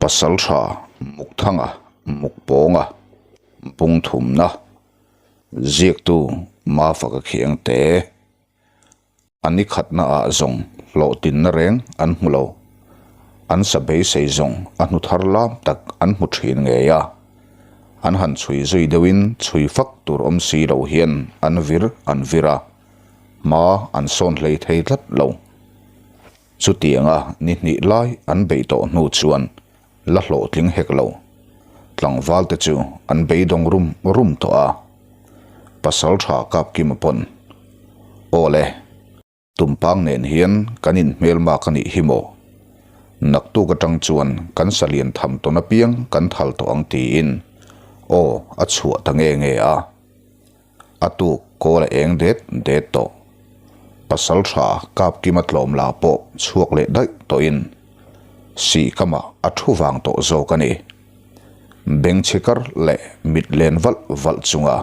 Pasaltha Mukthanga Mukpawnga Bungthumna Ziaktu Mafaka Khiangte A ni khatna ah zawng hlawhtinna reng an hmu lo. An sa beisei zawng a hnu thar lam tak an hmu thin ngei a. An han chhui zui deuhin chhui fak tur awm si lo hian an vir an vir a, hma an sawn hlei thei tlat lo. Chutianga ni hnih lai an beih tawh hnu chuan la hlawhtling hek lo. Tlangvalte chu an beidawng rum rum tawh a. Pasal tha Kapkima pawn, Aw le, tumpang nen hian kan inhmelmak a nih hi maw? Naktuk atang chuan kan salian tham tawn apiang kan thal tawh ang tiin aw a chhuah ta nge nge a. A tuk kawl a eng det det tawh. Pasal tha Kapkima tlawm la pawh chhuak leh daih tawhin Sihkamah a thu vang tawh zawk a ni. Bengchhe kar leh mit len valh valh chunga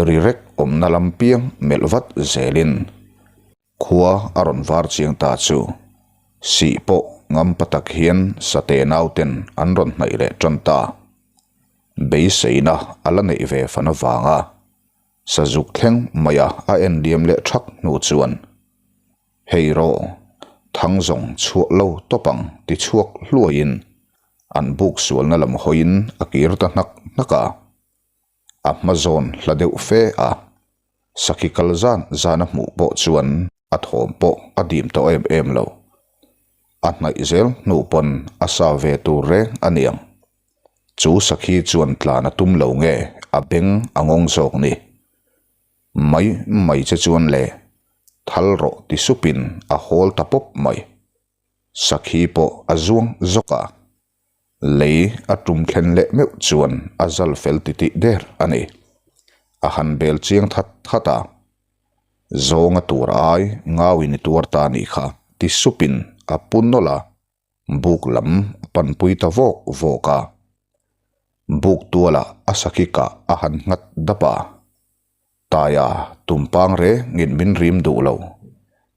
ri rek awmna lam piang melh vat zelin Khua a rawn var chiang ta chu sih pawh ngam pa tak hian sate nauten an rawn hnaih leh tan ta. Beiseina a la neih ve fan avanga sazuk thleng maia a en liam leh thak hnu chuan, Hei rawh, thang zawng chhuah lo tawp ang ti chhuak hluaiin an buk sualna lam hawiin a kir ta hnak hnak a. A hma zawn hla deuh fe a, Sakhi kal zan zan a hmuh pawh chuan a thawm pawh a dim tawh em em lo. A hnaih zel hnu pawn a sa ve tur reng a niang. Chu sakhi chuan tlan a tum lo nge a beng a ngawng zawk ni. Mai mai che chuan le thal rawh ti supin a hawl ta pawp mai. Sakhi pawh a zuang zawk a. Lei a tum thlen leh meuh chuan a zal fel titih der a ni. A han bel chiang that that a, Zawnga tur ai ngauin i tuar ta a nih kha ti supin a pu nawlh a, buk lam a panpui ta vawk vawk a. Buk tualah a sakhi kah a han nghat dap a. Taia tumpang rengin min rim duh lo,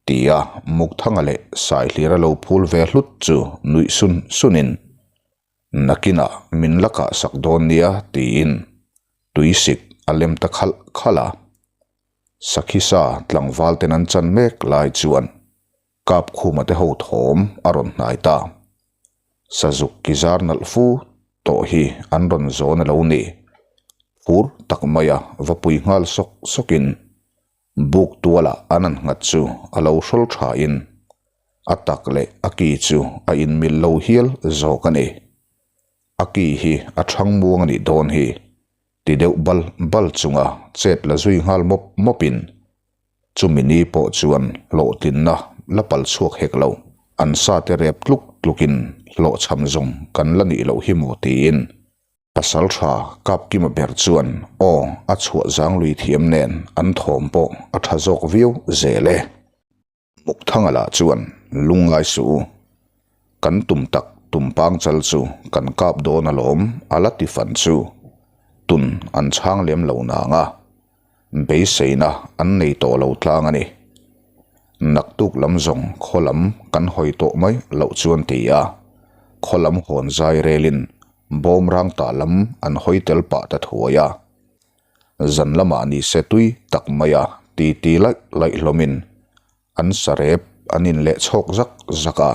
tia Mukthanga leh Saihlira lo phul ve hlut chu nuih sun sunin, Nakinah min la kah sak dawn nia tiin tuisik a lem ta khalh khalh a. Sakhisa tlangval ten an chan mek lai chuan Kapkhuma te ho thawm a rawn hnai ta. Sazuk ki zar nalh fu tawh hi an rawn zawn a lo ni. Phur tak maia va pui nghal sawk sawkin buk tualah an an nghat chu a lo hrawl thain a tak leh a ki chu a inmil lo hial zawk a ni. A ki hi a thang muang a nih dawn hi ti deuh bal bal chunga chet la zui nghal mawp mawpin chumi ni pawh chuan hlawhtlinna la pal chhuak hek lo. An sate rep tluk tlukin hlawhchham zawng kan la nih loh hi maw tiin pasal tha Kapkima ber chuan aw a chhuah zang lui thiam nen an thawm pawh a tha zawk viau zel e. Mukthanga lah chuan lungngai suh u, kan tum tak tumpang chal chu kan kap dawn alawm a la ti fan chu tun an chhang lem lo nang a, beiseina an nei tawh lo tlang a ni. Naktuk lam zawng khaw lam kan hawi tawh mai loh chuan ti a, khaw lam hawn zai relin bawm rang tah lam an hawi tel pah ta thuai a. Zan lamah ni se tui tak mai a ti ti laih laih hlawmin an sarep an in leh chhawk zak zak a.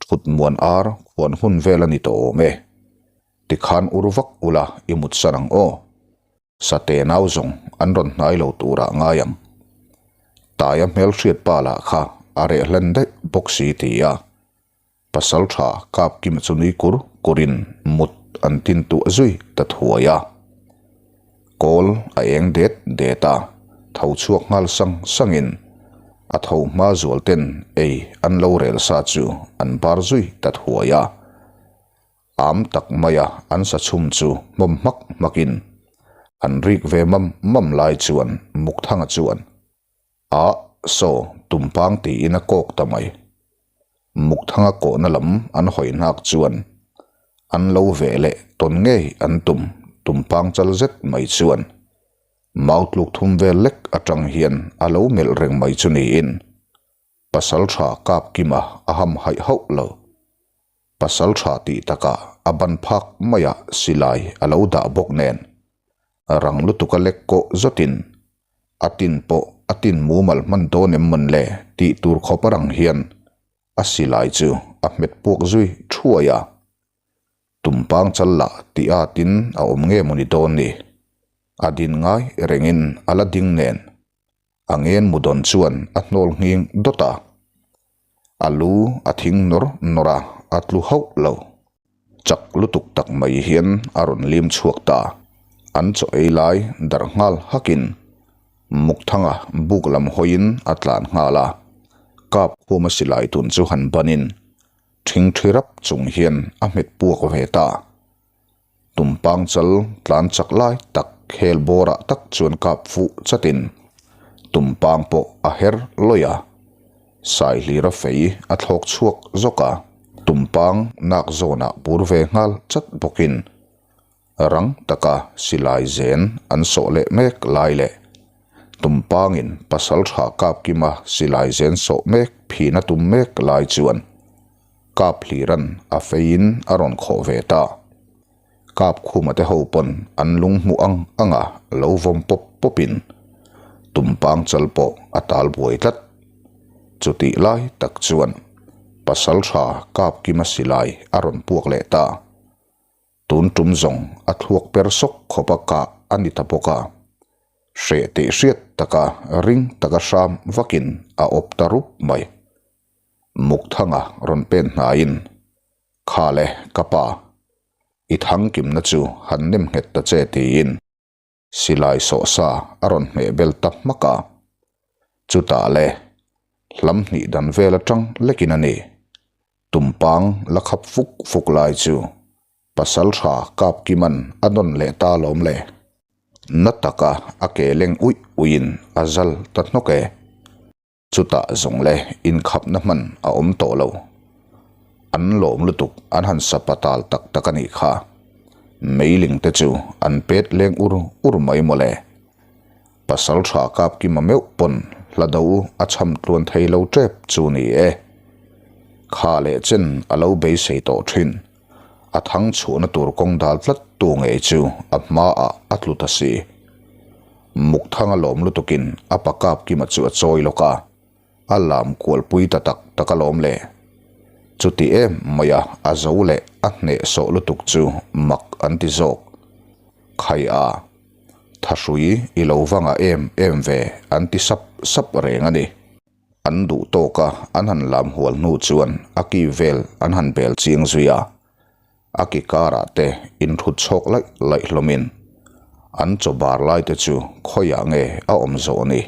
Thut muan ar khuan hun vel a ni tawh awm e. Tikhan ur vak ula i mut san ang aw. Sate nau zawng an rawn hnai lo turah ngai ang. Taia hmelhriat pa lah kha a reh hlen daih bawk si ti a. Pasal tha kap kim chu nui kur kurin mut an tin tuah zui ta thuai a. Kawl a eng det det a, tho chhuak nghal sang sangin a tho hma zual ten ei an lo rel sa chu an bar zui ta thuai a. Am tak maia an sa chhum chu hmawm hmak hmakin an rik ve mam mam lai chuan Mukthanga chuan Ah, saw, tumpang tiin a kawk ta mai. Mukthanga kawhna lam an hawi hnak chuan an lo veh leh tawn ngei an tum tumpang chal zet mai chuan mau tluk thum vel lek atang hian a lo melh reng mai chu niin pasal tha Kapkima a ham haih hauh lo. Pasalṭha tih takah a ban phak maiah silai a lo dah bawk nen, rang lutuka lek kawh zawtin a tin pawh a tin mumal hman dawn em mawn le tih tur khawp a rang hian a silai chu a hmet puak zui thuai a. Tumpang chal lah tih atin a awm nge mawni dawn ni? A din ngai rengin a la ding nen a ngen mu dawn chuan a hnawl nghing dawt a. A lu a thing nawr nawr a, a tlu hauh lo. Chak lutuk tak mai hian a rawn lim chhuak ta. An chaw ei lai darh nghal hakin Mukthanga buk lam hawiin a tlan nghal a. Kap khuma silai tun chu han banin Thingthi rap chung hian a hmet puak ve ta. Tumpang chal tlan chak lai tak khel bawrah tak chuan kap fuh chatin tumpang pawh a her lawih a. Saihlira fei a thlawk chhuak zawk a, tumpang nak zawnah bur ve nghal chat bawkin rang taka silai zen an sawh leh mek lai leh tumpangin pasaltha Kapkima silai zen sawh mek phina tum mek lai chuan Kap hliran a feiin a rawn khawh ve ta. Kap khuma te ho pawn an lung hmuh ang anga lo vawm pawp pawpin tumpang chal pawh a tal buai tlat. Chutih lai tak chuan pasaltha Kapkima silai a rawn puak leh ta. Tun tum zawng a thluak per sawk khawp a kah a ni ta bawk a. Hreh tih hriat taka ring taka hram vakin a awp ta rup mai. Mukthanga rawn pen hnaiin, Kha le, ka pa, i thangkimna chu han nem nghet ta che tiin silai sawhsa a rawn hmeh bel ta hmak a. Chutah le, hlam hnih dan vel atang lekin a ni. Tumpang la khap fuk fuk lai chu Pasaltha Kapkiman a nawn leh ta lawm le. Na taka a ke leng uih uihin a zal ta hnawk e. Chutah zawng leh inkhapna hman a awm tawh lo. An lawm lutuk an han sa patal tak tak a nih kha. Meiling te chu an pet leng ur ur mai mawle. Pasal tha Kapkima meuh pawn hla do a chham tluan thei lo tep chu ni e. Kha leh chen a lo beisei tawh thin. A thang chhuahna tur kawng dal tlat tu ngei chu a hmaah a tlu ta si. Mukthanga lawm lutukin a pa Kapkima chu a chawi lawk a, a lam kualpui ta tak tak alawm le. Chuti em maia a zo leh a hnehsawh lutuk chu mak an ti zawk. Khai a, thahrui i lo va ngah em em ve an ti sap sap reng a ni. An duh tawk a, an han lam hual hnu chuan a ki vel an han bel chiang zui a. A ki karah te inthut chhawk laih laih hlawmin an chaw bar lai te chu khawiah nge a awm zawh ni?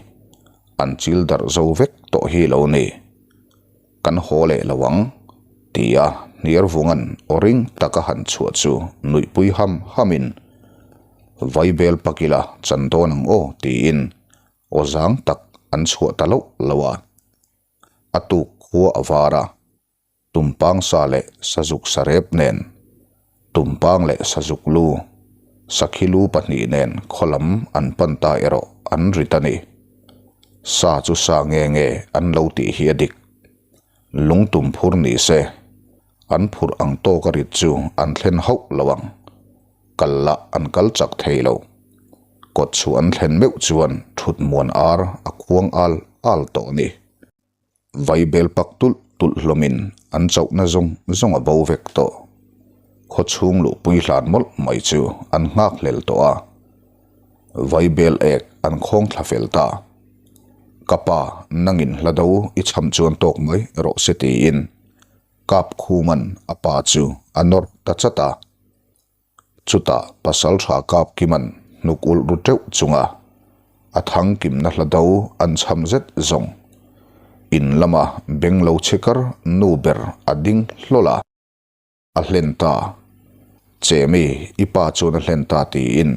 An chil darh zo vek tawh hi lo ni. Kan haw leh lo ang, tia Hniarvunga'n aw ring taka han chhuah chu nuihpui ham hamin Vaibel pakila chan dawn ang aw tiin aw zang tak an chhuah ta loh loh a. A tuk khua a var a. Tumpang sa leh sazuk sarep nen, tumpang leh sazuk lu, sakhi lu pahnih nen khawlam an pan ta erawh an rit a ni. Sa chu sa nge nge an lo tih hi a dik. Lungtum phur ni se, an phurh ang tawk a rit chu an thlen hauh lo ang. Kal lah an kal chak thei lo. Kawt chhuah an thlen meuh chuan thut muan ar a khuang al al tawh a ni. Vaibel pak tulh tulh hlawmin an chauhna zawng zawng a bo vek tawh. Khawchhung luhpui hlan mawlh mai chu an nghak hlel tawh a. Vaibel ek an khawng thla fel ta. Ka pa, nangin hla do i cham chuan tawk mai rawh se tiin Kap Khuman a pa chu a nawr ta chat a. Chutah Pasalṭha Kapkima'n hnuk ulh ru ṭeuh chunga a thangkimna hla do an chham zet zawng. In lama beng lo chhe kar nu ber a ding hlawl a. A hlen ta. Chemi, i pa chuan a hlen ta tiin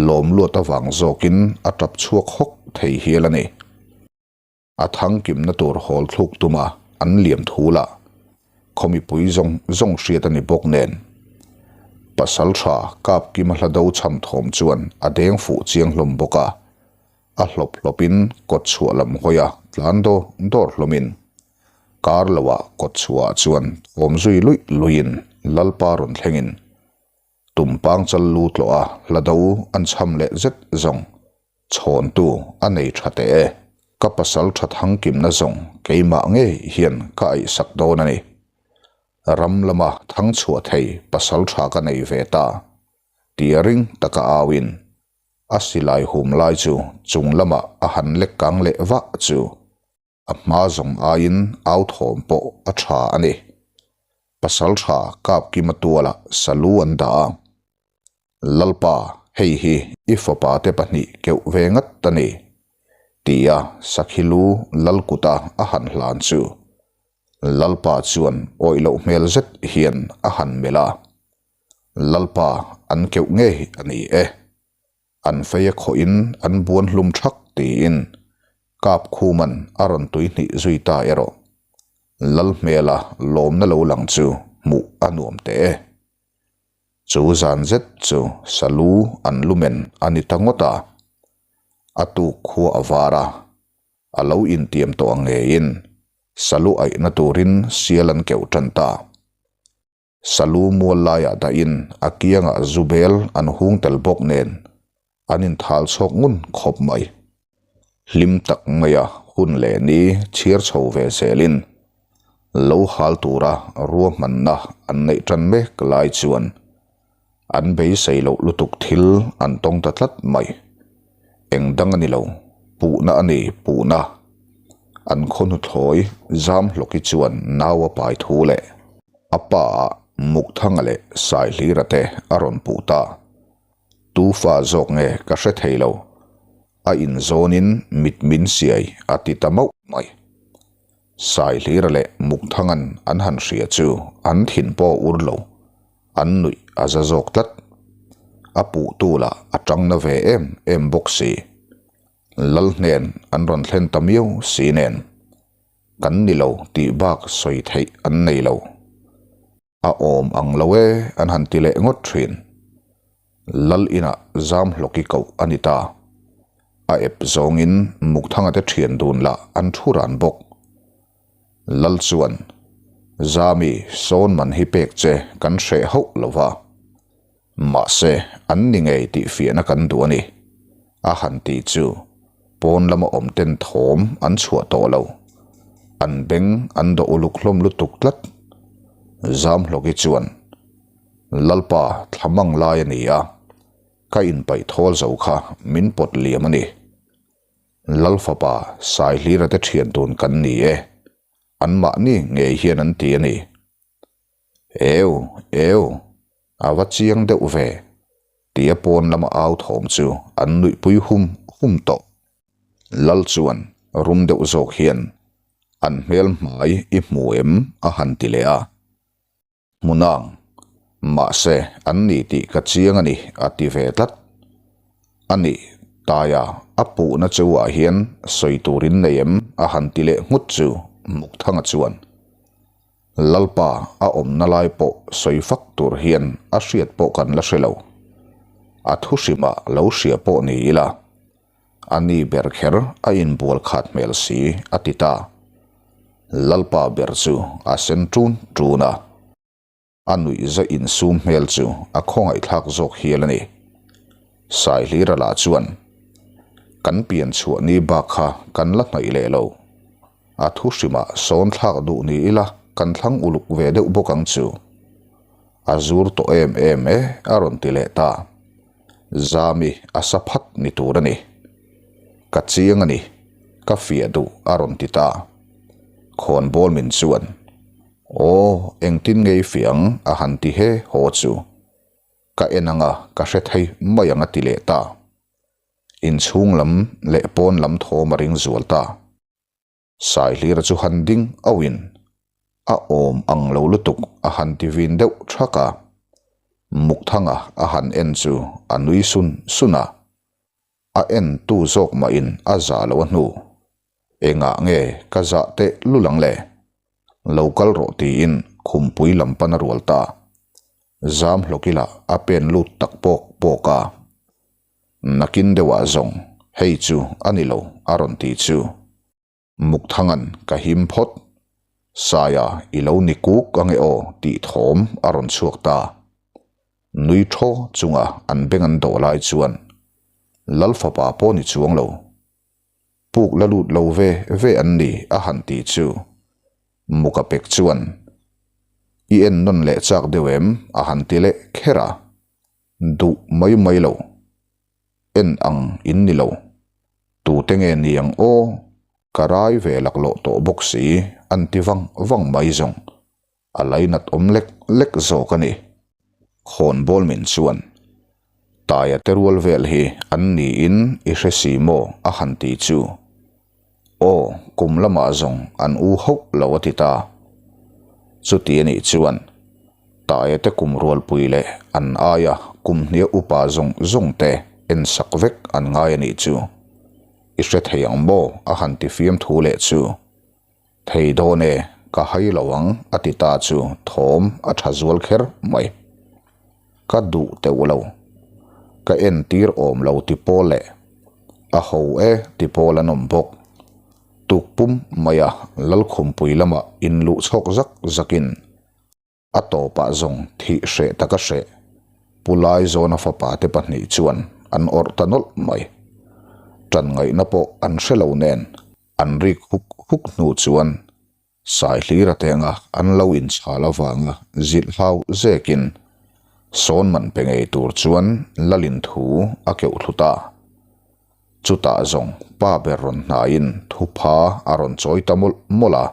lawm luat avang zawkin a ṭap chhuak hawk thei hial a ni. A thangkimna tur hawl thluk tuma an liam thu lah khaw mipui zawng zawng hriat a ni bawk nen. Pasal tha Kapkima hla do chham thawm chuan a deng fuh chiang hlawm bawk a, a hlawp hlawpin kawt chhuah lam hawi a tlan dawr dawr hlawmin. Kar loah kawtchhuah chuan thawm zui luih luihin Lalpa rawn thlengin Tumpang chal lu tlawh a hla do an chham leh zet zawng chhawntu a nei tha teh e. Ka pasal tha thangkimna zawng keimah ngei hian ka aihsak dawn a ni. Ram lama thang chhuah thei pasal tha ka nei ve ta tia ring taka auin a silai hum lai chu chung lamah a han lek kang leh vah chu A hma zawng aiin au thawm pawh a tha a ni. Pasal tha Kapkima tualah salu an dah a. Lalpa, hei hi i fapa te pahnih keuh ve ngat a ni, tia Sakhi lu lal kuta a han hlan chu Lalpa chuan awih loh hmel zet hian a han melh a. Lalpa an keuh ngei a ni e. An fei a khawhin an buan hlum thak tiin Kapkhuman a rawn tui hnih zui ta erawh Lalhmela lawmna lo lang chu hmuh a nuam teh e. Chu zan zet chu Salu an lumen a ni ta ngawt a, a tuk khua a var a, a lo intiam tawh ang ngeiin Salu aihna turin sial an keuh tan ta. Salu mual laiah dahin a kiangah zubel an hung tel bawk nen an inthal chhawk ngun khawp mai. Hlim tak maia hun leh ni chhiar chho ve zelin lo hal tura ruahmanna an neih tan mek lai chuan an beisei loh lutuk thil an tawng ta tlat mai. Eng dang a ni lo, puhna a ni, puhna. An khaw hnuthlawi zam hlawki chuan nau a pai thu leh a pa ah Mukthanga leh Saihlira te a rawn puh ta. Tu fa zawk nge ka hre thei lo, a inzawnin mit min siai a ti ta mauh mai. Saihlira leh Mukthangan an han hria chu an thin pawh a ur lo, an nuih a za zawk tlat. A puhtu lah a tang na ve em em bawk si. Lal hnen an rawn thlen ta miau si nen. Kan ni lo tih bak sawi theih an nei lo. A awm ang lo e an han ti leh ngawt thin. Lal inah zam hlawki koh a ni ta. A ep zawngin Mukthanga te thian dun lah an thu ran bawk. Lal chuan, Zami sawn man hi pek che kan hreh hauh lo va. Mahse, an ni ngei tih fiahna kan duh a ni, a han ti chu pawn lama awm ten thawm an chhuah tawh lo. An beng an dawh uluk hlawm lutuk tlat. Zamhlawki chuan, Lalpa thlamang lai a ni a, ka inpaih thawl zo kha min pawt liam a ni. Lalfapa Saihlira te thian tun kan ni e, anmahni ngei hian an ti a ni. Eu, eu, a va chiang deuh ve, tia pawn lama au thawm chu an nuihpui hum hum tawh. Lal chuan rum deuh zawk hian an hmel hmai i hmu em a han ti leh a. Hmunang, mahse an ni tih ka chiang a ni a ti ve tlat. A nih, Taia a puhna chauhah hian sawi turin nei em a han ti leh nghut chu Mukthanga chuan Lalpa a awmna lai pawh sawi fak tur hian a hriat pawh kan la hre lo. A thu hrimah lo hria pawh ni ila, a ni ber kher a inbual khat hmel si a ti ta. Lalpa ber chu a sen ṭun ṭun a, a nuihza insum hmel chu a khawngaihthlak zawk hial a ni. Saihlira lah chuan, Kan pian chhuah ni bak kha kan la hnaih leh lo. A thu hrimah sawn thlak duh ni ila kan thlang uluk ve deuh bawk ang chu. A zur tawh em em e a rawn ti leh ta. Zami a sa phat ni tur a ni. Ka chiang a ni, ka fiah duh a rawn ti ta. Khawnbawl min chuan, Aw, engtin nge i fiah ang a han ti he haw chu. Ka en anga ka hre thei mai ang a ti leh ta. Inchhung lam leh pawn lam thawm a ring zual ta. Saihlira chu han ding auhin a awm ang lo lutuk a han ti vin deuh thak a. Mukthanga a han en chu a nui sun sun a. A en tu zawk mahin a zah lo a hnu. Engah nge ka zah teh lul ang le? Lo kal rawh tiin khumpui lam pan a rual ta. Zam hlawkila a pen lut tak pawk pawk a. Nakin deuhah zawng hei chu a ni lo a rawn ti chu. Mukthangan ka him phawt. Saia i lo ni kuk ange aw tih thawm a rawn chhuak ta. Nui thaw chunga an beng an dawh lai chuan Lal fapa pawh ni chuang lo. Puk la lut lo ve ve an ni a han ti chu Muka pek chuan I en nawn leh chak deuh em a han ti leh kher a, duh mai mai lo. En ang in ni lo. Tute nge ni ang aw? Ka rai ve laklawh tawh bawk si an ti vang vang mai zawng. A lainat awm lek lek zawk a ni. Khawnbawl min chuan, Taia te rual vel hi an niin i hre si maw? a han ti chu. Aw, kum lamah zawng an u hauh lo a ti ta. Chuti a nih chuan, Taia te kum rualpui leh an aia kum hnia upa zawng zawng te en sak vek an ngai a nih chu. I hre thei ang maw? a han ti fiamthu leh chu. Thei dawn e, ka hai lo ang a ti ta chu thawm a tha zual kher mai. Ka duh teuh lo. Ka entir awm lo ti pawl leh a ho e ti pawl an awm bawk. Tuk pum maia Lalkhumpui lamah inluh chhawk zak zakin A tawpah zawng thih hreh taka hreh Pu Laizawna fapa te pahnih chuan an awrh ta nawlh mai. Ṭan ngaihna pawh an hre lo nen an rik huk huk hnu chuan Saihlira tenga an lo inchhal avanga zilh hlau zekin sawn man pe ngei tur chuan Lalin thu a keuh thlu ta. Chutah zawng pa ber rawn hnaiin thupha a rawn chawi ta mawlh mawlh a.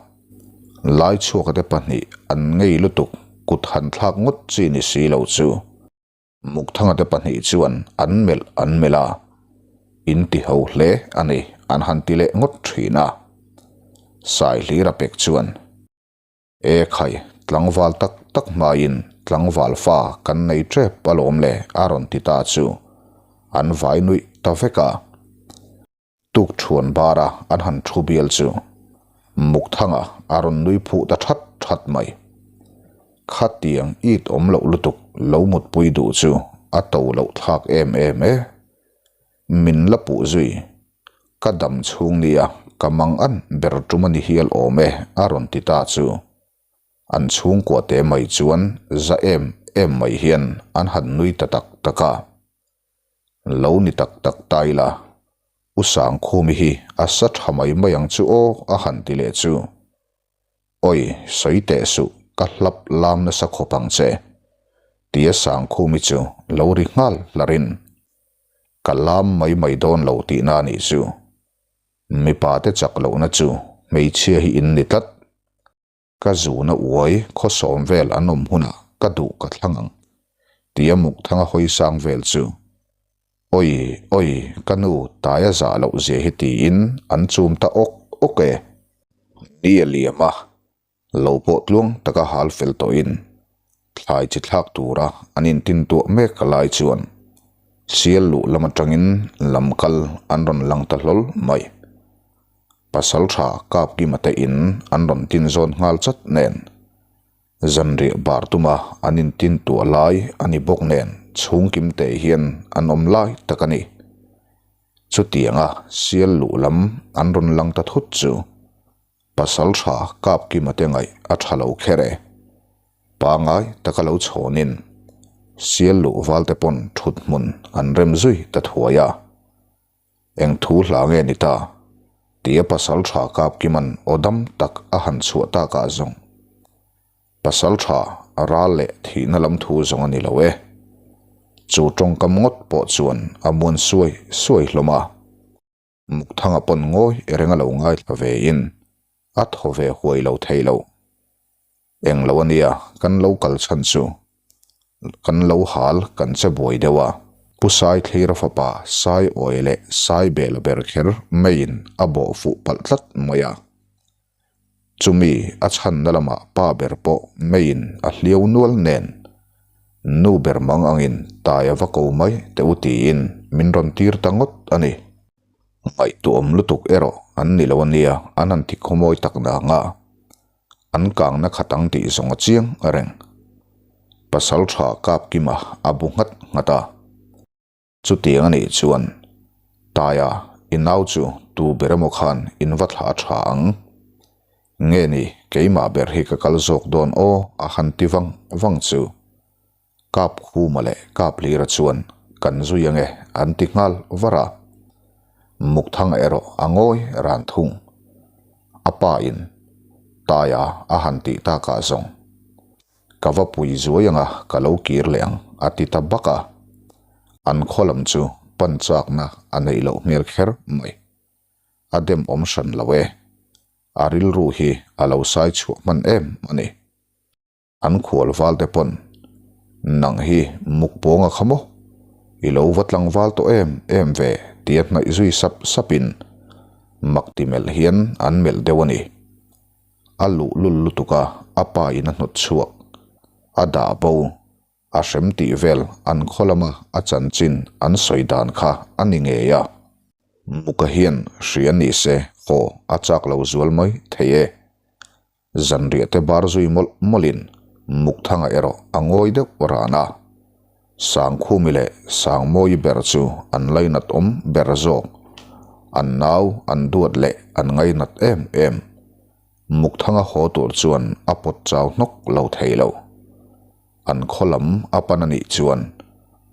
Laichhuaka te pahnih an ngei lutuk kut han thlak ngawt chi ni si lo chu. Mukthanga te pahnih chuan an melh an melh a, in ti ho hle a ni an han ti leh ngawt thin a. Saihlira pek chuan. E khai, tlangval tak tak hmaiin tlangval fa kan nei tep alawm le a rawn ti ta chu an vai nuih ta vek a. Tuk thuan bara an han thu bial chu Mukthanga a rawn nui phuh ta that that mai. Khatiang it awm loh lutuk lo mutpui duh chu a to loh thlak em em e. Min la puh zui. Ka dam chhung nia ka mang an ber tum a ni hial awm e a rawn ti ta chu. An chhungkua te mai chuan za em em mai hian an han nui ta tak tak a. Lo ni tak tak ta ila, U Sangkhumi hi a sa tha mai mai ang chu aw a han ti leh chu. Awi, sawi teh suh, ka hlap lam nasa khawp ang che. Tia Sangkhumi chu lo ri nghal hlarin. Ka lam mai mai dawn lo tihna a nih chu. Mipa te chak lohna chu hmeichhia hi in ni tlat. Ka zuna uai khawsawm vel an awm hunah ka duh ka thlang ang tia Mukthanga hawi sang vel chu Awi awi ka nu taia zah loh zia hi tiin an chum ta awk awk e. Ni a liam a, Lo pawh tluang taka hal fel tawhin thlai chi thlak tura an intin tuah mek lai chuan sial luh lam atangin lam kal an rawn lang ta hlawl mai. Pasaltha Kapkima te in an rawn tin zawn nghal chat nen zanriah bar tuma an intin tuah lai a ni bawk nen chhungkim te hian an awm lai tak a ni. Chutianga sial luh lam an rawn lang ta thut chu Pasal tha kap kima te ngaih a tha lo kher e. Pangai taka lo chhawnin sial luh val te pawn thut hmun an rem zui ta thuai a. Eng thu hla nge ni ta? Tia pasal tha kap kiman aw dam tak a han chhuah takah zawng. Pasal tha ral leh thihna lam thu zawng a ni lo e. Chu tawngkam ngawt pawh chuan a muan suai suai hlawm a. Mukthanga pawn ngawi reng a lo ngaithla ve in a thaw ve huai lo thei lo. Eng lo a nia kan lo kal chhan chu kan lo hal kan che buai deuh a. Pu Saithlira fapa Saiawi leh Saibela ber kher meiin a bawh fuh palh tlat mai a. Chumi a chhanna lamah pa ber pawh meiin a hliau nual nen nu ber mang angin tai a va ko mai teh u tiin min rawn tir ta ngawt a ni. Ngaihtuahawm lutuk erawh an ni lo a nia an han ti khawmawi tak dang a, an kangna khat ang tih zawng a chiang reng. Pasaltha Kapkima a bu nghat nghat a. Chutiang a nih chuan Taia i nau chu tu ber emaw khan in va thlah tha ang. Nge ni keimah ber hi ka kal zawk dawn aw a han ti vang vang chu. Kapkhuma leh Kaplira chuan kan zui ange an ti nghal var a. Mukthanga erawh a ngawi ran thung. A pa in Taia a han tih takah zawng ka va pui zuai anga ka lo kir leh ang a ti ta bak a. An khaw lam chu pan chakna a neih loh hmel kher mai. A dem awm hran lo e. A rilru hi a lo sai chhuah hman em a ni. An khual val te pawn nang hi muk pawnga kha maw? I lo va tlangval tawh em em ve tia hnaih zui sap sapin mak ti melh hian an melh deuh a ni. A luhlul lutuk a, a pa in a hnawt chhuak. A dah bo. A hrem tih vel an khaw lama a chanchin an sawi dan kha a ni ngei a. Muka hian hria ni se haw a chak lo zual mai thei e. Zanriah te bar zui mawlh mawlhin Mukthanga erawh a ngawi deuh ran a. Sangkhumi leh Sangmawi ber chu an lainat awm ber zawk. An nau an duat leh an ngainat em em. Mukthanga haw tur chuan a pawt chau hnawk lo thei lo. An khaw lam a pan a nih chuan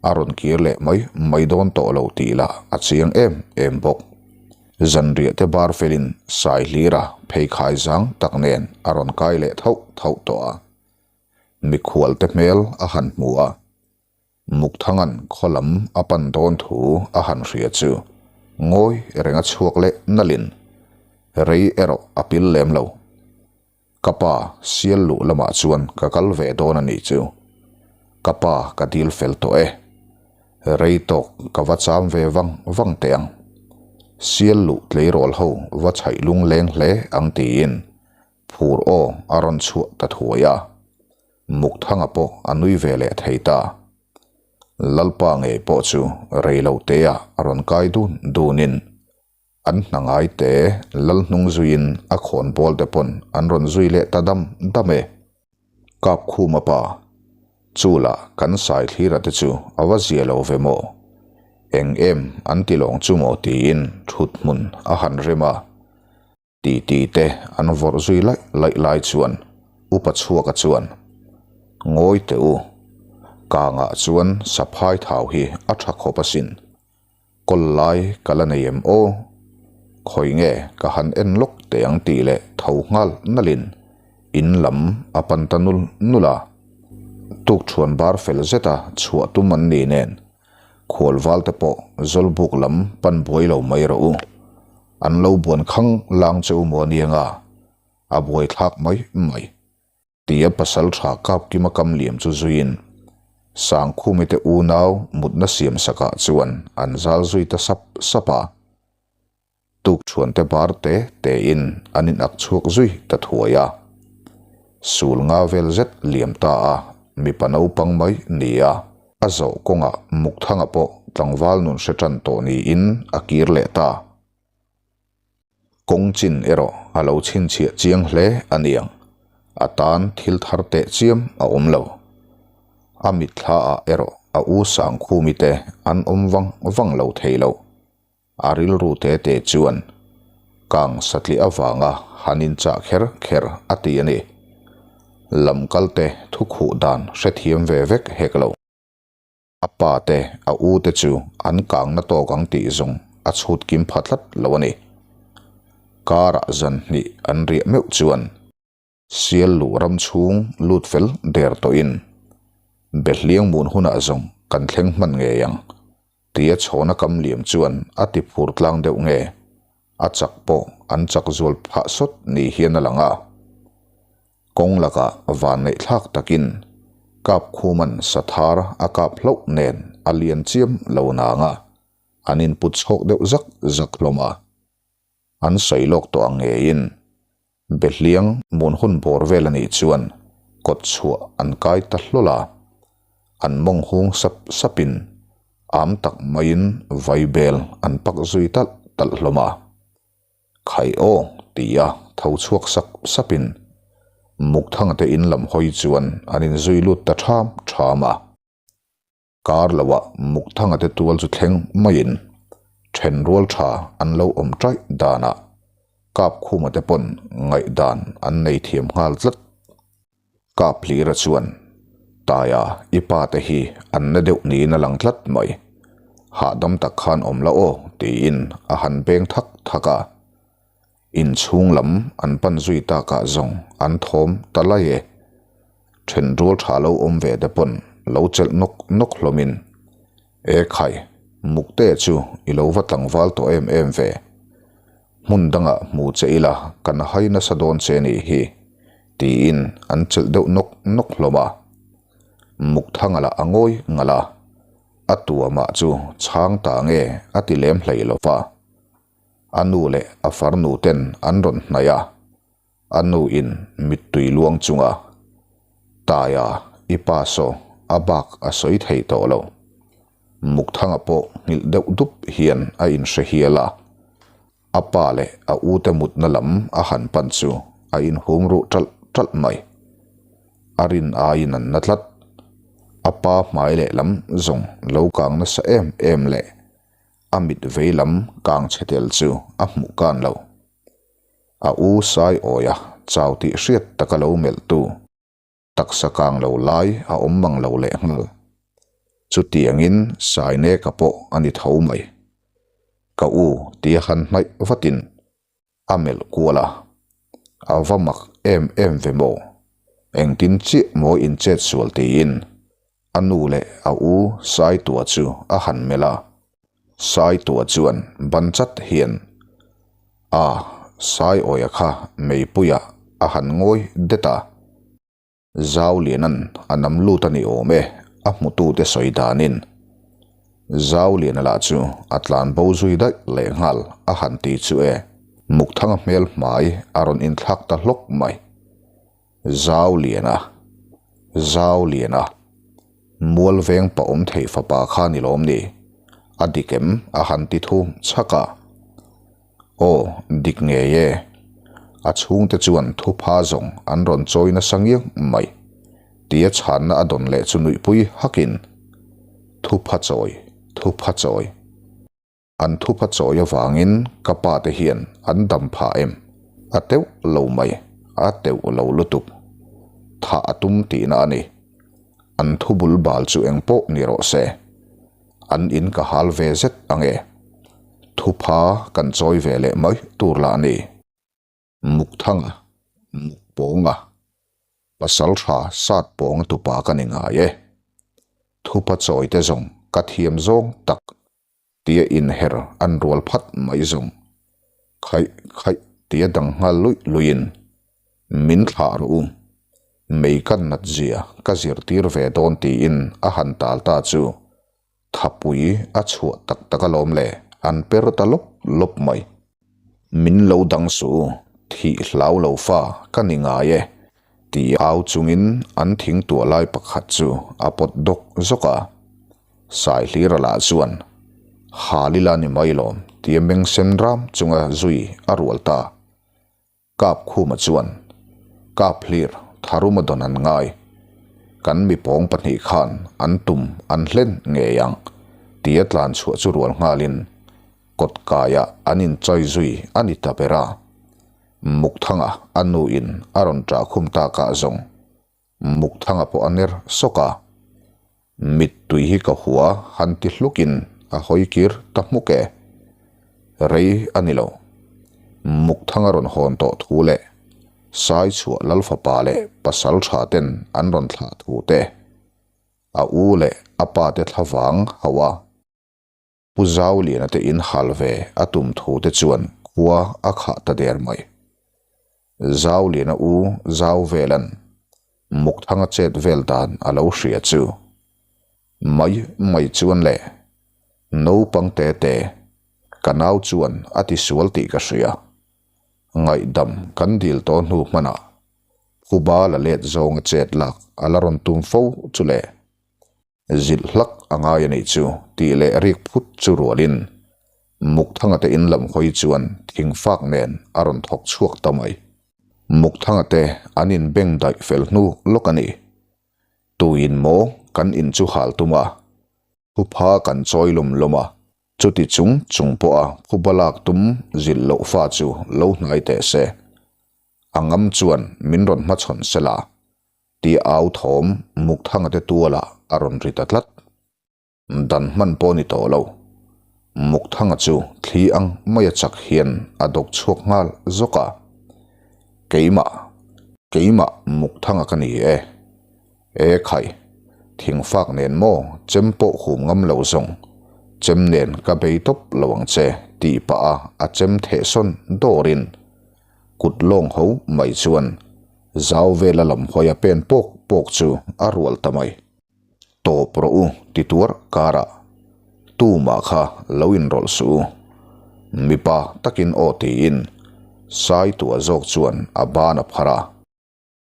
a rawn kir leh mai mai dawn tawh lo tih lah a chiang em em bawk. Zanriah te bar felin Saihlira pheikhai zang tak nen a rawn kai leh thauh thauh tawh a. Mikhual te hmel a han hmu a. Mukthanga'n khaw lam a pan dawn thu a han hria chu ngawi reng a chhuak leh nalhin rei erawh a pil lem lo. Ka pa sial luh lamah chuan ka kal ve dawn a nih chu. Ka pa ka dil fel tawh e. Rei tawk ka va cham ve vang vang teh ang. Sial luh tleirawl ho va chhaih lung leng hle ang tiin phur aw a rawn chhuah ta thuai a. Mukthanga pawh a nui ve leh thei ta. Lalpa ngei pawh chu rei lo teah a rawn kai dun dunin An hna ngai te lal hnung zuiin a khawn bawl te pawn an rawn zui leh ta dam dam e. Kapkhuma pa, Chula kan sai thlira te chu a va zia lo ve maw? Eng em an ti lawng chu maw tiin thut hmun a han rem a. Titi te an vawrh zui laih laih lai chuan Upa Chhuaka chuan, Ngawi teh u, kangah chuan saphai thau hi a tha khawp asin. Kawl lai ka la nei em aw? Khawi nge ka han en lawk teh ang tih leh tho nghal nalhin in lam a pan ta nul nul a. Tukṭhuan bar fel zeta chhuah tum an ni nen khual val te pawh Zawlbuk lam pan buai lo mai rawh u. An lo buan khang lang che u maw anianga a buai thlak mai mai. Tia pasal tha Kapkima kam liam chu zuiin Sangkhumi te unau mutna siam sakah chuan an zal zui ta sap sap a. Tukṭhuan te bar te tein an in ak chhuak zui ta thuai a. Sul nga vel zet liam ta a, mipa naupang mai ni a, a zawh kawngah Mukthanga pawh tlangval nun hre ṭan tawh niin a kir leh ta. Kawng chin erawh a lo chhinchhiah chiang hle a niang, a tan thil thar teh chiam a awm lo. A mitthla ah erawh a u Sangkhumi te an awm vang vang lo thei lo. A rilru te te chuan kang satliah avanga han inchah kher kher a ti a ni. Lamkal te thukhuh dan hrethiam ve vek hek lo. A pa te, a u te chu an kang na tawk ang tih zawng a chhut kim pha tlat lo a ni. Karah zan hnih an riah meuh chuan sial luh ram chhung lut fel der tawhin Behliang mun hunah zawng kan thleng hman ngei ang tia chhawna kam liam chuan a ti phur tlang deuh nge a chak pawh an chak zual phah sawt ni hian a lang a. Kawng lakah vanneih thlak takin Kapkhuman sathar a kap hlauh nen a lian chiam lo nang a, an input chhawk deuh zak zak hlawm a. An sawi lawk tawh ang ngeiin Behliang mun hun bawr vel a nih chuan kawt chhuah an kai ta hlawl a, an mawng hung sap sapin am tak maiin vaibel an pak zui talh talh hlawm a. Khai aw tia tho chhuak sak sapin Mukthanga te in lam hawi chuan an inzui lut ta ṭham ṭham a. Kar loah Mukthanga te tual chu thleng maiin ṭhen rual ṭha an lo awm ṭaih danah. Kapkhuma te pawn ngaihdan an nei thiam nghal tlat. Kaphlira chuan, Taia, i pa te hi an na deuh niin a lang tlat mai. Hahdam tak khan awm la aw, tiin a han beng thak thak a. Inchhung lam an pan zui takah zawng an thawm ta lai e. Thenrual tha lo awm ve te pawn lo chelh nawk nawk hlawmin, E khai, Mukte chu i lo va tlangval tawh em em ve. Hmun dangah hmu che ila kan hai nasa dawn che nih hi, tiin an chelh deuh nawk nawk hlawm a. Mukthanga lah a ngawi ngalh a, a tuamah chu chhang ta nge a ti lem hlei lo va. A nu leh a farnu ten an rawn hnaih a, A nu in mittui luang chunga Taia i pa saw a bak a sawi thei tawh lo. Mukthanga pawh nghilh deuh dup hian a inhre hial a, a pa leh a ute mutna lam a han pan chu a inhum ruh ṭalh ṭalh mai. A rin aiin an na tlat. A pa hmai leh lam zawng lo kang nasa em em leh a mit vei lam kang chhe tel chu a hmuh kan lo. A u sai awi a, chau tih hriat taka lo melh tu. Taksa kang lo lai a awm mang lo leh nghal. Chutiangin Saineka pawh a ni tho mai. Ka u tia han hnaih vatin a melh kual a, a va mak em em ve maw? Engtin chiah maw inchet sual tiin A nu leh a u Saitua chu a han melh a, Saitua chuan ban chat hian, A, Saiawia kha meipuiah a han ngawi det a, Zauliana'n a nam lut a ni awm e, a hmutute sawi danin. Zauliana lah chu a tlan bo zui daih lehnghal a han ti chu e, Mukthanga hmel hmai a rawn inthlak ta hlawk mai. Zau lian a, zau lian a, mual veng pa awm thei fapa kha ni lawm ni? A dik em? A han ti thu chhak a. Aw, dik ngei e. A chhungte chuan thupha zawng an rawn chawi nasa ngiang mai. Tia chhanna a dawn leh chu nuihpui hakin, Thupha chawi, thupha chawi. An thupha chawi avangin ka pa te hian an dam phah em? A teuh lo mai, a teuh lo lutuk. Thah a tum tihna a ni. An thu bul bal chu eng pawh ni rawh se. An in ka hal ve zet ange. Thupha kan chawi ve leh mai tur lah a ni. Mukthanga, Mukpawnga, pasal tha sat pawnga tupa ka ni ngai e. Thupa chawi te zawng ka thiam zawng tak tia inher an rual phat mai zawng. Khaih khaih tia dang nghal luih luihin min thlah rawh u. Mei ka nat zia ka zirtir ve dawn tiin a han tal ta chu Thapui a chhuah tak tak alawm le, an per ta lawp lawp mai. Min lo dang suh u, thih hlau lo fa ka ni ngai e, ti au chungin an thing tuah lai pakhat chu a pawt dawk zawk a. Saihlira lah chuan, Halila ni mai lawm, tia meng sen ram chunga zui a rual ta. Kap Khuma chuan, Kap hlir Tharuma dawn an ngai. Kan mi pawng pahnih khan an tum an hlen ngei ang, tia tlan chhuah chu rual nghalin kawt kaiah an inchai zui a ni ta ber a. Mukthanga a nuin a rawn ṭah khum takah zawng Mukthanga pawh a ner sawk a, Mittui hi ka hua han ti hlukin a hawi kir ta hmuk e. Rei a ni lo. Mukthanga rawn hawn tawh thu leh Saichhuah Lalfapa leh pasal tha ten an rawn thlah thu te, a u leh a pa te thlavang hauh a, Pu Zauliana te in hal ve a tum thu te chuan khua a khah ta der mai. Zauliana u Zau velan Mukthanga chet vel dan a lo hria chu mai mai chuan le naupang te te ka nau chuan a ti sual tih ka hria. Ngaihdam kan dil tawh hnu hmanah Phuba la let zawnga chet lak a la rawn tum fo chu le. Zilh hlak a ngai a nih chu tih leh rik phut chu rualin Mukthanga te in lam hawi chuan thingfak nen a rawn thawk chhuak ta mai. Mukthanga te an in beng daih fel hnu lawk a ni. Tuin maw kan in chu hal tum a, thupha kan chawi lawm lawm a. Chuti chung chung pawha phuba lak tum zilh loh fa chu lo hnai teh se. A ngam chuan min rawn hmachhawn sela tih au thawm Mukthanga te tualah a rawn ri ta tlat. Dan hman pawh ni tawh lo. Mukthanga chu thli ang maia chak hian a dawk chhuak nghal zawk a. Keimah, keimah Mukthanga ka ni e. E khai, thingfak nen maw chem pawh hum ngam lo zawng, chem nen ka bei tawp lo ang che tih pah a a chem thehsawn dawrin kut lawng ho mai chuan zau vela lam hawi a pen pawk pawk chu a rual ta mai. Tawp rawh u ti tuar karah tumah kha lo inrawlh suh u, mipa takin aw tiin Saitua zawk chuan a ban a phar a.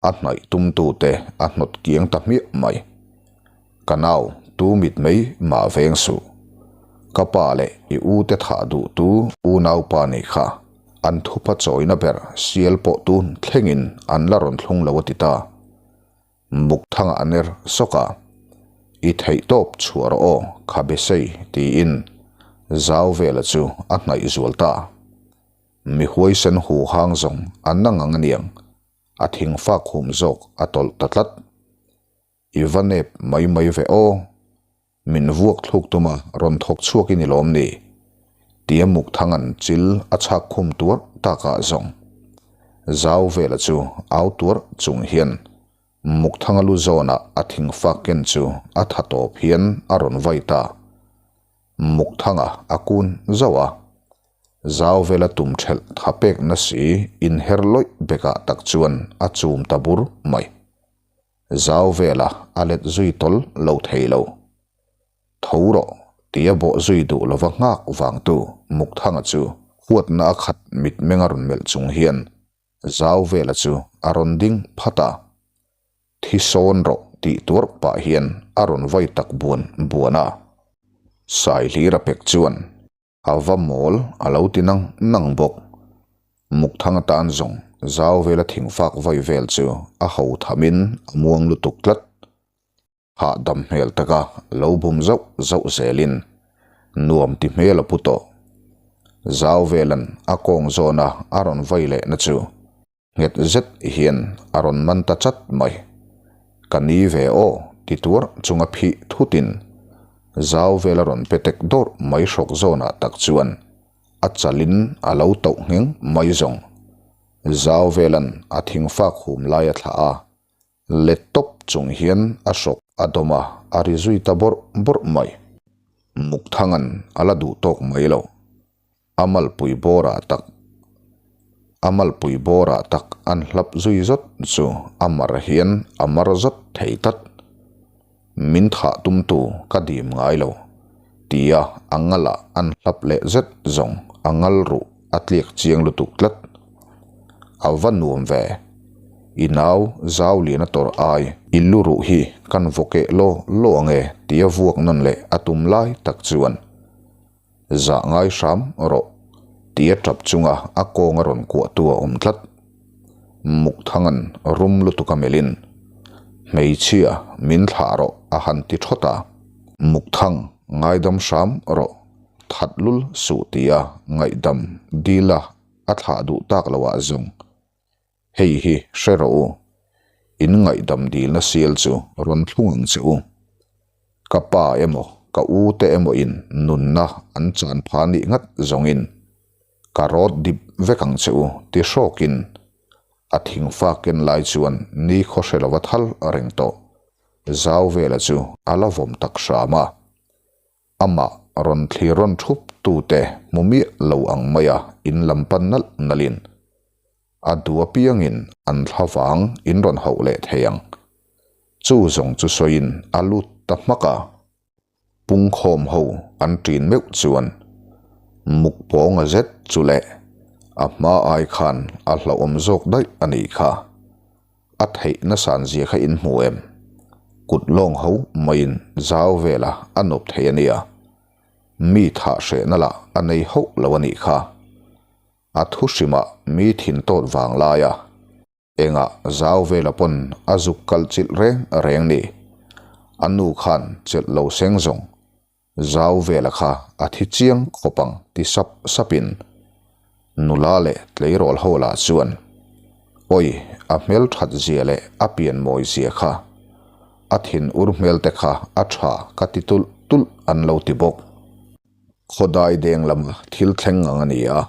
A hnaih tumtute a hnawt kiang ta hmiah mai. Ka nau, tu mit mai mah veng suh. Ka pa leh i u te thah duh tu unaupa nih kha an thupa chawina ber sial pawh tun thlengin an la rawn thlung lo a ti ta. Mukthanga a ner sawk a, I theih tawp chhuah rawh aw, kha besei tiin zau vela chu a hnaih zual ta. Mi huaisen hu hang zawng an na ngang aniang, a thing fak hum zawk a tawlh ta tlat. I va nep mai mai ve aw, min vuak thluk tuma rawn thawk chhuak i ni lawm ni? Tia Mukthanga'n chil a chhak khum tuar takah zawng zau vela chu au tuar chung hian Mukthanga lu zawnah a thing fak ken chu a tha tawp hian a rawn vai ta. Mukthanga a kun zauh a. Zau vela tum thelh tha pek na si inher lawih bekah tak chuan a chum ta bur mai. Zau vela a let zui tawl lo thei lo. Tho rawh tia bawh zui duh lova nghak vangtu Mukthanga chu huatna a khat mitmeng a rawn melh chung hian Zau vela chu a rawn ding phat a. Thi sawn rawh tih tuar pah hian a rawn vai tak buan buan a. Saihlir a pek chuan A va mawl a lo ti nang nang bawk. Mukthang atan zawng zau vela thingfak vawi vel chu a ho thamin a muang lutuk tlat. Hahdam hmel taka lo bum zauh zauh zelin nuam ti hmel a pu tawh. Zau velan a kawng zawna a rawn vai lehna chu Nghet zet hian a rawn man ta chat mai. Ka ni ve aw ti tuar chunga phih thutin zau vel a rawn pe tek dawrh mai hrawk zawnah tak chuan a chalin a lo tauh ngheng mai zawng. Zau velan a thingfak hum lai a thlah a, let tawp chung hian a hrawk a dawm a, a ri zui ta bawrh bawrh mai. Mukthanga'n a la duh tawk mai lo. A malpui bawrah tak A malpui bawrah tak an hlap zui zawt chu a mar hian a mar zawt thei tlat. Min thah tumtu ka dim ngai lo tia a ngalah an hlap leh zet zawng a ngal ruh a tliak chiang lutuk tlat. A va nuam ve. I nau zau lian a tawrh ai. I lu ruh hi kan vaw keh law law ang e tia vuak nawn leh a tum lai tak chuan Zah ngai hram rawh tia tap chunga a kawng a rawn kuahtu a awm tlat. Mukthanga'n rum lutuk a melhin, Hmeichhia, min thlah rawh a han ti thawt a. Mukthang, ngaidam hram rawh, that lul suh tia ngaihdam dil a a thlah duh tak loh ah zawng. Hei hi hre rawh u, in ngaihdam dilna sial chu rawn thlung ang che u. Ka pa emaw ka u te emaw in nunna an chan pha nih ngat zawngin ka rawt dip vek ang che u ti hrawkin a thingfa ken lai chuan ni khaw hre lova thal reng tawh zau vela chu a la vawm tak hram a. Amah rawn thlir rawn thup tute hmu miah lo ang maia in lam pan nalh nalhin a duh apiangin an thla vang in rawn hauh leh thei ang. Chu zawng chu sawiin a lut ta hmak a. Pungkhawm ho an ṭin meuh chuan muk pawnga zet chu leh a hma ai khan a hlauhawm zawk daih a nih kha. A theih nasan zia kha in hmu em? Kut lawng ho maiin zau vela a nawp thei a nia. Mi thah hrehna lah a nei hauh lo a nih kha. A thu hrimah mi thin tawt vang laia engah zau vela pawn a zuk kal chilh reng reng ni. A nu khan chelh lo seng zawng. Zau vela kha a thi chiang khawp ang ti sap sapin nula leh tleirawl ho lah chuan Awi, a hmel that zia leh a pian mawi zia kha, a thin ur hmel te kha a tha ka ti tulh tulh an lo ti bawk. Khawdai deng lama thil thleng ang a ni a,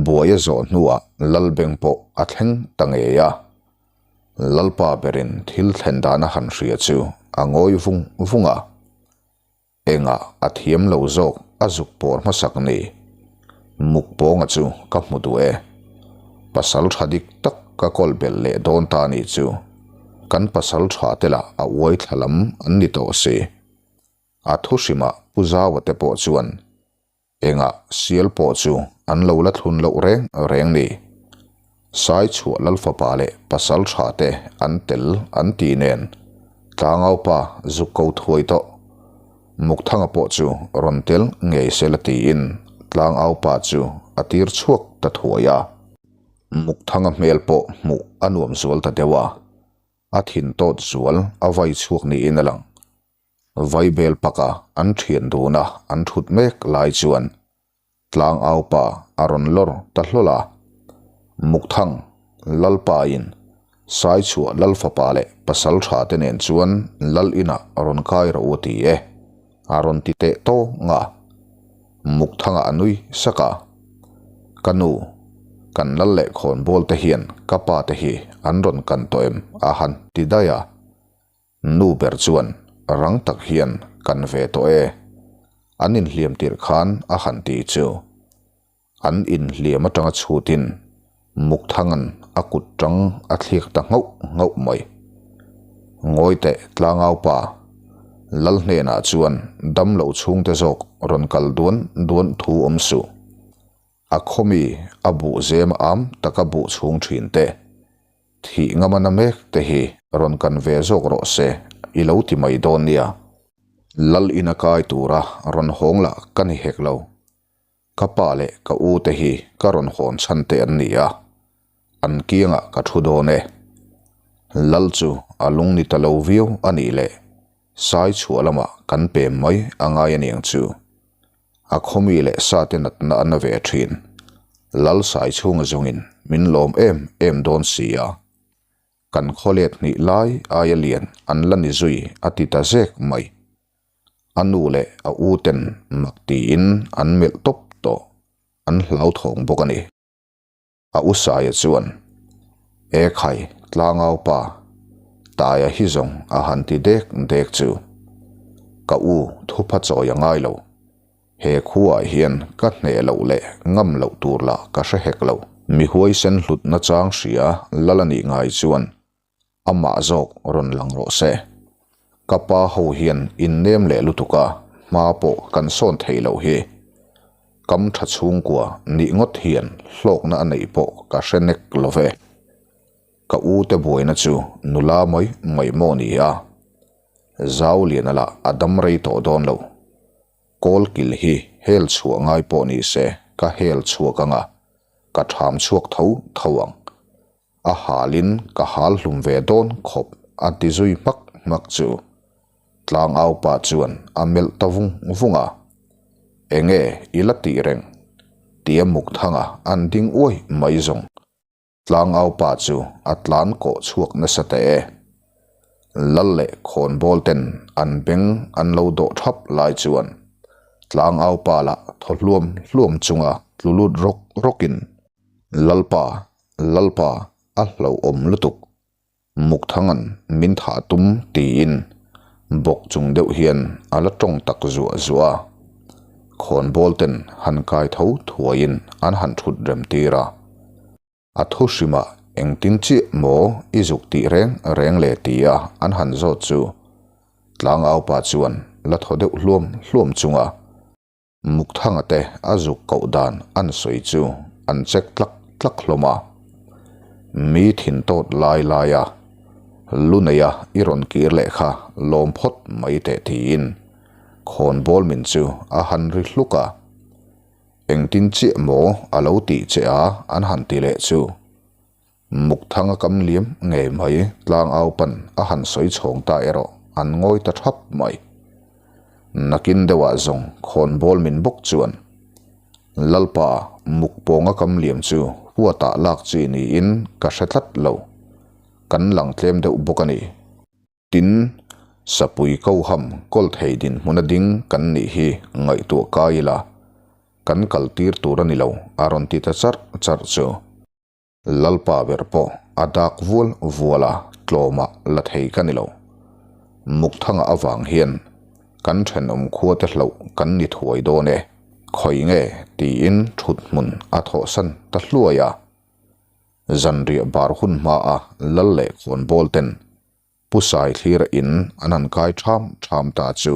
Buai a zawh hnuah Lalbeng pawh a thleng ta ngei a. Lalpa berin thil thlen dan a han hria chu a ngawi vung vung a. Engah a thiam lo zawk a zuk pawr hmasak ni. Mukpawnga chu ka hmu duh e. Pasal tha dik tak ka kawl belh leh dawn ta ni chu. Kan pasal tha te lah a uai thla lam an ni tawh si. A thu hrimah Pu Zaua te pawh chuan Engah sial pawh chu an lo la thlun loh reng reng ni. Sai chhuah Lalfapa leh pasal tha te an tel an ti nen Tlangaupa zuk ko thuai tawh. Mukthanga pawh chu rawn tel ngei se la tiin Tlangaupa chu a tir chhuak ta thuai a. Mukthanga hmel pawh hmuh a nuam zual ta deuh a, a thin tawt zual a vai chhuak niin a lang. Vaibel paka an thian duna an thut mek lai chuan tlangau pa a rawn lawr ta hlawl a. Mukthang Lalpain Saichhuah Lalfapa leh pasal tha te nen chuan Lal inah rawn kai rawh u ti e, a rawn ti teh tawng a. Mukthanga a nui sak a. Ka nu, kan Lal leh khawnbawl te hian ka pa te hi an rawn kan tawh em? a han ti daih a. Nu ber chuan rang tak hian kan ve tawh e, an inhliam tirh khan a han ti chu. An inhliam atanga chhutin Mukthanga'n a kut tang a thliak ta nghauh nghauh mai. Ngawi teh tlangau pa, Lal hnenah chuan damlo chhungte zawk rawn kal duan duan thu awm suh. A khawmi a buh zem am taka buh chhung thin te. Thih ngamana mek te hi rawn kan ve zawk rawh se, i lo ti mai dawn nia. Lal ina kai tura rawn hawng lah ka ni hek lo. Ka pa leh ka u te hi ka rawn hawn chhan te an ni a, an kiangah ka thu dawn e. Lal chu a lung ni ta lo viau a nih leh sai chhuah lamah kan pem mai a ngai aniang chu. A khawmi leh sate natna a na ve thin. Lal sai chhunga zawngin min lawm em em dawn si a. Kan khaw let hnih lai aia lian an la ni zui a ti ta zek mai. A nu leh a u ten mak tiin an melh tawp tawh. An hlauthawng bawk a ni. A u Saia chuan, E khai, tlangau pa, Taia hi zawng a han ti dek dek chu. Ka u thupha chawi a ngai lo. He khuaah hian ka hneh loh leh ngam loh tur lah ka hre hek lo. Mi huaisen hlutna chang hria lal a nih ngai chuan Amah zawk rawn lang rawh se. Ka pa ho hian in nem leh lutuk a, hma pawh kan sawn thei loh hi. Kam tha chhungkua nih ngawt hian hlawkna a neih pawh ka hre nek lo ve. Ka u te buaina chu nula mai mai maw ni a. Zau liana lah a dam rei tawh dawn lo. Kawl kil hi hel chhuah ngai pawh ni se ka hel chhuak ang a, ka tham chhuak tho tho ang. A halin ka hal hlum ve dawn khawp a ti zui hmak hmak chu tlangau pa chuan a melh ta vung vung a, Enge i la tih reng? tia Mukthanga an ding uai mai zawng. Tlangau pa chu a tlan kawh chhuak nasa teh e. Lal leh khawnbawl ten an beng an lo dawh thap lai chuan tlangau pa lah thaw hluam hluam chunga tlu lut rawk rawkin Lalpa Lalpa a hlauhawm lutuk, Mukthanga'n min thah tum tiin bawk chung deuh hian a la tawng tak zuah zuah a. Khawnbawl ten han kai tho thuaiin an han thut rem tir a. A thu hrimah engtin chiah maw i zuk tih reng reng le tia an han zawt chu Tlangaupa chuan la thaw deuh hluam hluam chunga Mukthanga te a zuk koh dan an sawi chu an check tlak tlak hlawm a. Mi thin tawt lai lai a, lu neia i rawn kir leh kha lawm phawt mai teh tiin khawnbawl min chu a han ri hluk a. Engtin chiah maw a lo tih che a an han ti leh chu. Mukthanga kam liam ngei mai tlangau pan a han sawi chhawng ta erawh an ngawi ta thap mai. Nakin deuhah zawng khawnbawl min bawk chuan Lalpa muk pawnga kam liam chu huatah lak chi niin ka hre tlat lo. Kan lang tlem deuh bawk a ni. Tin, sapui koham kawl thei dinhmuna ding kan nih hi ngaihtuah kai ila, kan kal tir tur a ni lo a rawn ti ta charh charh chu. Lalpa ber pawh a dak vual vual a, tlawmah la thei ka ni lo. Mukthanga avang hian kan thenawm khuate hlauh kan ni thuai dawn e, khawi nge tiin thut hmun a thawhsan ta hluai a. Zanriah bar hun hmaa lal leh khawnbawl ten Pu Saithlira in an han kai ṭham ṭham ta chu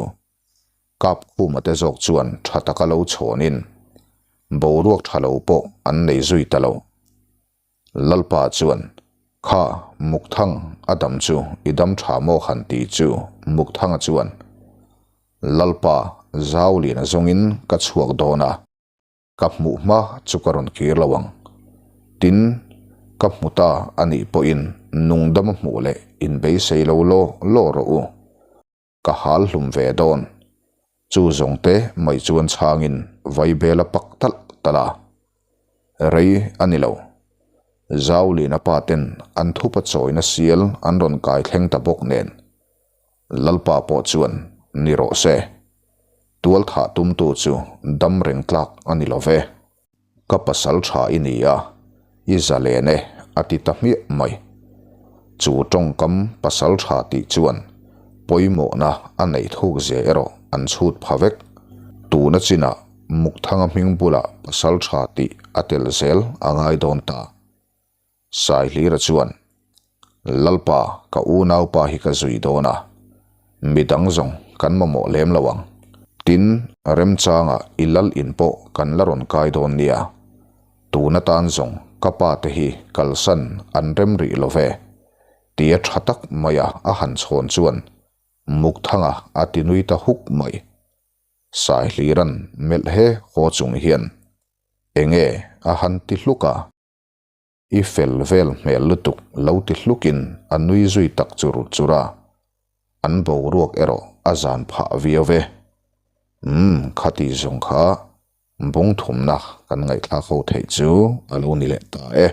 Kapkhuma te zawk chuan tha taka lo chhawnin boruak tha lo pawh an nei zui ta lo. Lalpa chuan, Kha, Mukthang, a dam chu i dam tha maw han ti chu Mukthanga chuan, Lalpa, Zauliana zawngin ka chhuak dawn a. Ka hmuh hma chu ka rawn kir lo ang. Tin, ka hmu ta a nih pawhin nungdama hmuh leh inbeisei lo law law rawh u. Ka hal hlum ve dawn. Chu zawng te mai chuan chhangin vaibel a pak talh talh a. Rei a ni lo. Zaulina pa ten an thupa chawina sial an rawn kai thleng ta bawk nen. Lalpa pawh chuan ni rawh se. Tual thah tumtu chu dam reng tlak a ni lo ve. Ka pasal tha i ni a, i zalen e a ti ta hmiah mai. Chu tawngkam pasal tha tih chuan pawimawhna a neih thuk zia erawh an chhut pha vek. Tuna chinah Mukthanga hming bulah pasal tha tih a tel zel a ngai dawn ta. Saihlira chuan, Lalpa, ka unaupa hi ka zui dawn a, midang zawng kan mamawh lem lo ang. Tin, remchangah i lal in pawh kan la rawn kai dawn nia. Tun atan zawng ka pa te hi kalsan an rem rih lo ve, tia tha tak maia a han chhawn chuan Mukthanga a ti nui ta huk mai. Saihlira'n melh he haw chung hian, Enge a han ti hluk a? I fel vel hmel lutuk lo ti hlukin a nui zui tak chur chur a, an boruak erawh a zan phah viau e. Umm khati zawng kha bung thumna kan ngaihthlak ho theih chu a lo ni leh ta e.